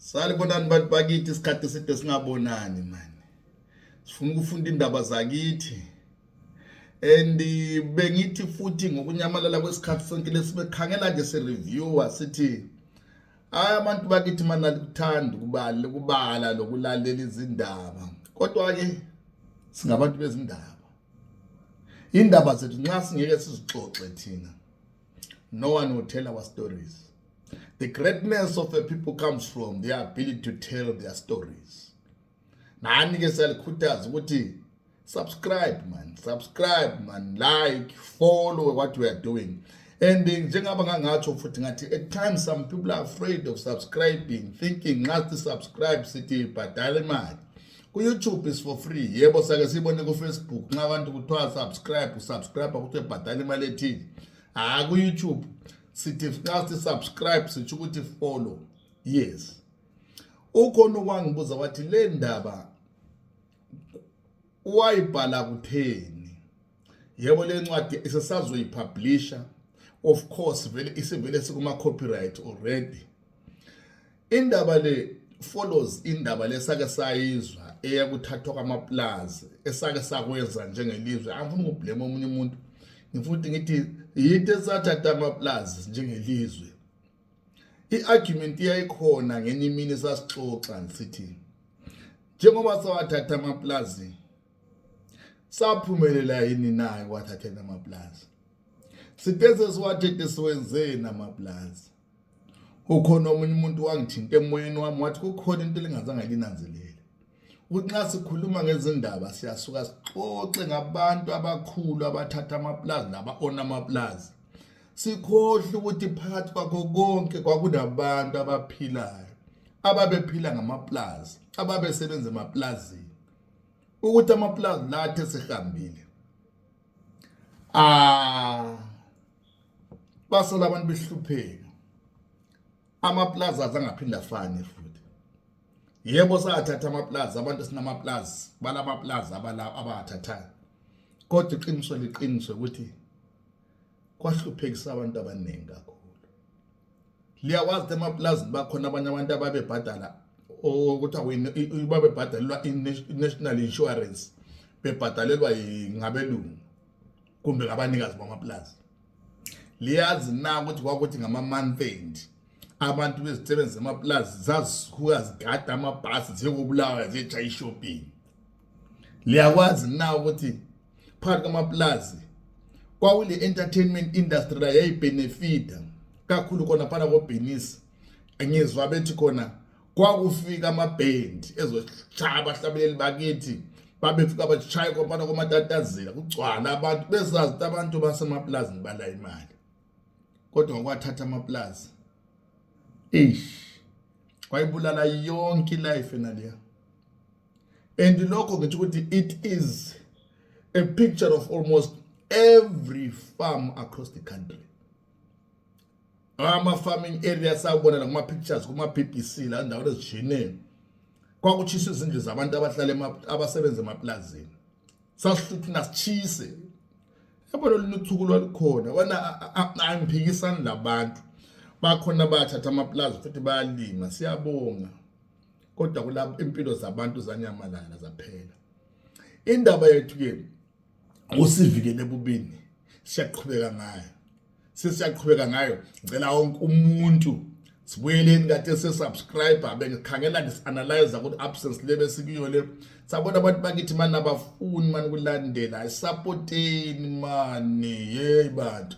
Salibonani bantu bakithi isikhathi eside singabonani manje. Sifuna ukufunda indaba zakithi. And bengithi futhi ngokunyamalala kwesikhathi sonke lesibekhangela nje se reviewer sithi abantu bakithi mana likuthanda ukubala lokulalela izindaba. Kodwa ke singabantu bezindaba. Indaba zethu nxa singeke sizixoxe thina. No one will tell our stories. The greatness of a people comes from their ability to tell their stories. Nani ke siyalikhuthaza ukuthi subscribe man, like, follow what we are doing. And njengaba ngangatsho futhi ngathi at times some people are afraid of subscribing, thinking nxa subscribe sithi bhadala imali. Ku-YouTube is for free. Yebo sake sibone ku-Facebook nxa abantu kuthiwa subscribe ukuthi bhadala imali ethile. Ku-YouTube sithi subscribe sithi ukuthi follow. Yes. Ukhona okwangibuza wathi le ndaba wayibhala kutheni. Yebo le ncwadi isisazoyipublisha. Of course vele isivele sikuma copyright already. Indaba le follows indaba lesake sayizwa eyakuthathwa kwamaplaza esake sakwenza njengelizwe. Angifuni ukublame omunye umuntu. Ngifuna ngithi yinto esathatha amaplaza njengelizwe. I-argument yayikhona ngenye imini sasixoxa nsithi njengoba sawathatha amaplaza saphumelela yini naye wathathela amaplaza. Sithethe siwathethe siwenzeni amaplaza. Ukhona omunye umuntu wangithinta emoyeni wami wathi kukhona into lengazange linanzelele. Ukuthi nxa sikhuluma ngezindaba siyasuka sixoxe ngabantu abakhulu abathatha amaplaza laba-own amaplaza. Sikhohle ukuthi phakathi kwakho konke kwakunabantu abaphilayo, ababephila ngamaplaza, ababesebenza emaplazini. Ukuthi amaplaza lathe sehambile. Basala abantu behlupheka. Amaplaza azangaphinda afane futhi. Yebo sathatha amaplaza, abantu sinamaplaza, balamaplaza abathathayo. Kodwa iqiniso liqiniso ukuthi kwahluphekisa abantu abaningi kakhulu. Liyawazi amaplaza bakhona abanye abantu ababebhadala ukuthi babebhadalelwa i-national insurance, bebhadalelwa ngabelungu kumbe ngabanikazi bamaplaza. Liyazi na ukuthi kwakuthi ngama-month end abantu bezisebenza emaplaza zazisuka zigada amabhasi ziyokubulawa ziyejaya shopping. Liyakwazi na ukuthi phakathi kwamaplaza kwakule entertainment industry yayibenefita kakhulu khona phana koBenisi. Ngizwa bethi khona kwakufika amaband ezoshaya abahlabeleli bakithi babefika bashaya kompana komatatazela kugcwala abantu besazi ukuthi abantu basemaplazini bala imali. Kodwa ngokwathatha amaplaza kwayibulala yonke life enaliya. And lokho ngithi ukuthi it is a picture of almost every farm across the country. Farming areas sawubona kuma pictures kuma BBC la ndawo ezijinene. Kwakuchisa izindlu zabantu abahlala abasebenza emaplazini. Sasihluthi nasichise. Yabona linuthuku lwalikhona wana angiphikisani labantu. Bakhona bathatha amaplaza futhi bayalima siyabonga. Kodwa kulapho impilo zabantu zanyamalala zaphela. Indaba yethu ke usivikele bubini siyaqhubeka ngayo. Siyaqhubeka ngayo. Ngicela wonke umuntu sibuyeleni kade se-subscriber bengikhangela ngisi-analyze ukuthi absence lebe sikuyo le. Sabona abantu bakithi manje abafuni manje kulandela isupporteni manje hey bantu.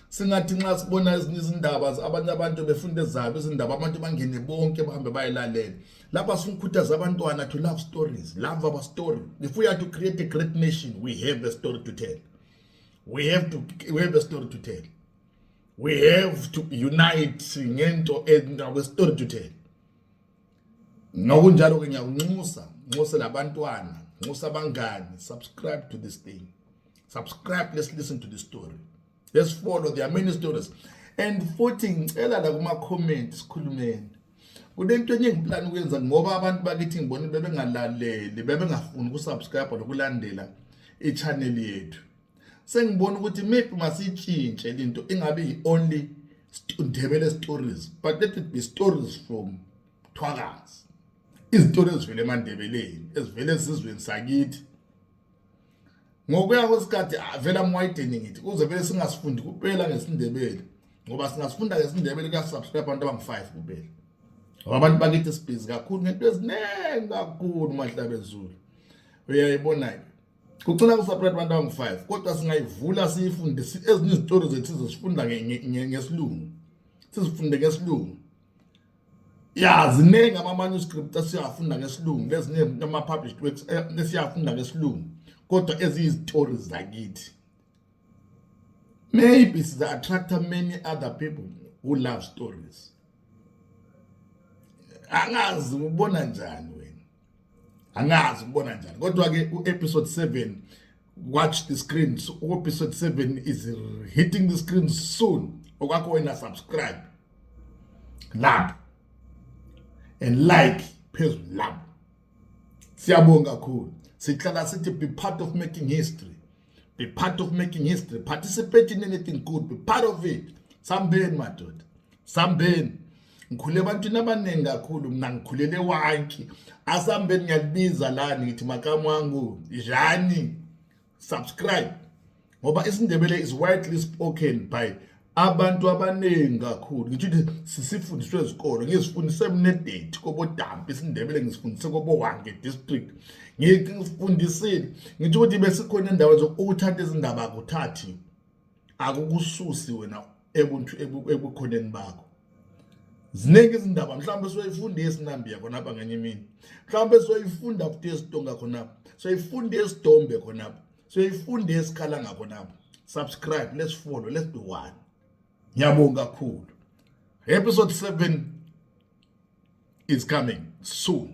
Singathi nxa sibona ezinye izindaba abanye abantu befunda ezabo izindaba abantu bangene bonke bahambe bayilalela. Lapha sikhuthaza abantwana to love stories, love our story. If we are to create a great nation, we have a story to tell. We have a story to tell. We have to unite ngento our story to tell. Ngokunjalo ke ngiyakunxusa labantwana, nxusa abangani, subscribe to this thing. Subscribe, let's listen to the story. Let's follow, there are many stories. And futhi ngicela la kuma comments sikhulumeni. Kunento enye ngiplan ukwenza ngoba abantu bakithi ngibona bebengalaleli, bebengafuni ukusubscribe nokulandela i-channel yethu. Sengibona ukuthi maybe masitshintshe into ingabe only Ndebele stories, but let it be stories from thwakazi izitori ezivela eMandebeleni ezivela esizweni sakithi ngokuya kwesikhathi vela amwayideni ngithi kuze vele singasifundi kuphela ngesindebele ngoba singasifunda ngesindebele kuya-subscribe abantu abangu-5 kuphela ngoba abantu bakithi sibhizi kakhulu ngento eziningi kakhulu Mahlabezulu uyayibona-ke kugcina kusubscribe abantu abangu-5 kodwa singayivula siyifunde ezinye izitori zethu sizosifunda ngesilungu sizifunde ngesilungu ya ziningi ama-manuscript esiyafunda ngesilungu lezinye ama-published works esiyafunda ngesilungu kodwa eziyizitori zakithi maybe siza-attracta many other people who love stories. Angazi ubona njani wena, angazi ubona njani kodwa-ke u-episode 7 watch the screen. So episode 7 is hitting the screen soon. Okwakho wena subscribe lapho and like phezulu lapho. Siyabonga kakhulu. Sihlala sithi be part of making history. Be part of making history. Participate in anything good. Be part of it. Sambeni madoda. Sambeni. Ngikhule ebantwini abaningi kakhulu, mina ngikhulele ewanki. Asambeni ngiyalibiza lana ngithi makama wangu Jani subscribe. Ngoba isiNdebele is widely spoken by abantu abaningi kakhulu. Ngithi sisifundiswe ezikolo, ngizifundise eMnedate koboDampi isiNdebele ngisifundise koboWange district. Ngifundisile ngithi ukuthi besikhona endaweni zokuthatha izindaba akuthathi akukususi wena ebukhoneni bakho. Ziningi izindaba mhlawumbe soyifunda esinambiya khona apha ngenye imini, mhlawumbe soyifunda futhi esitonga khona apha, soyifunda esidombe khona apha, soyifunda esikhala ngakhona apha. Subscribe, let's follow, let's be one. Ngiyabonga kakhulu. Episode 7 is coming soon.